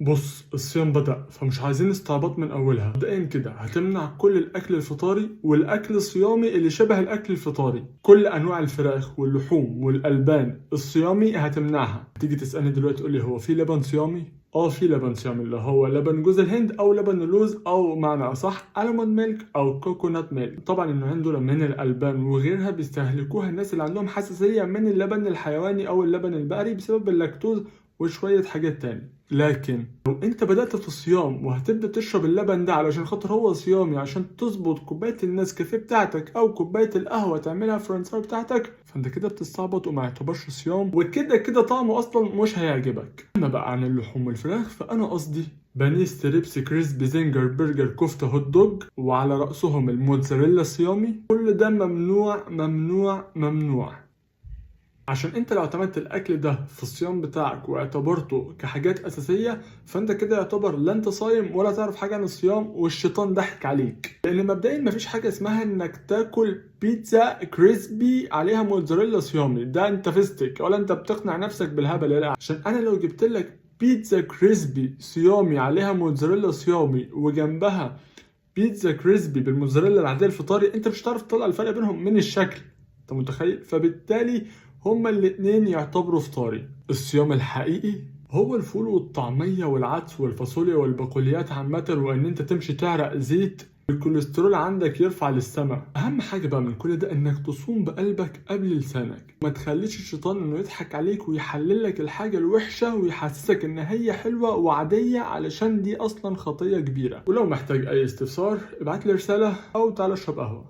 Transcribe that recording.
بص، الصيام بدأ، فمش عايزين استعباط من اولها. مبدئيا كده هتمنع كل الاكل الفطاري والاكل الصيامي اللي شبه الاكل الفطاري. كل انواع الفراخ واللحوم والالبان الصيامي هتمنعها. تيجي تسألني دلوقتي تقول لي هو في لبن صيامي؟ اه، في لبن صيامي اللي هو لبن جوز الهند او لبن اللوز، او معنى اصح almond milk او coconut milk. طبعا النوعين دول من الالبان وغيرها بيستهلكوها الناس اللي عندهم حساسية من اللبن الحيواني او اللبن البقري بسبب اللاكتوز وشوية حاجات تاني. لكن لو انت بدأت في الصيام وهتبدأ تشرب اللبن ده علشان خاطر هو صيامي، عشان تظبط كوباية النسكافيه بتاعتك او كوباية القهوة تعملها فرنساوي بتاعتك، فانت كده بتستعبط وما يعتبرش صيام، وكده كده طعمه اصلا مش هيعجبك. اما بقى عن اللحوم والفراخ، فانا قصدي بانيه، strips، crispy، zinger، برجر، كفتة، hot dog، وعلى رأسهم الموتزاريلا الصيامي. كل ده ممنوع ممنوع ممنوع. عشان انت لو اعتمدت الاكل ده في الصيام بتاعك واعتبرته كحاجات اساسيه، فانت كده يعتبر لا انت صايم ولا تعرف حاجة عن الصيام، والشيطان ضحك عليك. لان مبدئيا مفيش حاجة اسمها انك تاكل بيتزا crispy عليها موتزاريلا صيامي. ده انت فستك ولا انت بتقنع نفسك بالهبل؟ لا، عشان انا لو جبت لك بيتزا crispy صيامي عليها موتزاريلا صيامي وجنبها بيتزا crispy بالموتزاريلا العادية الفطاري، انت مش هتعرف تطلع الفرق بينهم من الشكل. انت متخيل؟ فبالتالي هما الاتنين يعتبروا فطاري. الصيام الحقيقي هو الفول والطعمية والعدس والفاصوليا والبقوليات عامة، وان انت تمشي تعرق زيت، الكوليسترول عندك يرفع للسماء. اهم حاجة بقى من كل ده انك تصوم بقلبك قبل لسانك. ما تخليش الشيطان انه يضحك عليك ويحلل لك الحاجة الوحشة ويحسسك ان هي حلوة وعادية، علشان دي اصلا خطية كبيرة. ولو محتاج اي استفسار ابعت لي رسالة او تعالى اشرب قهوة.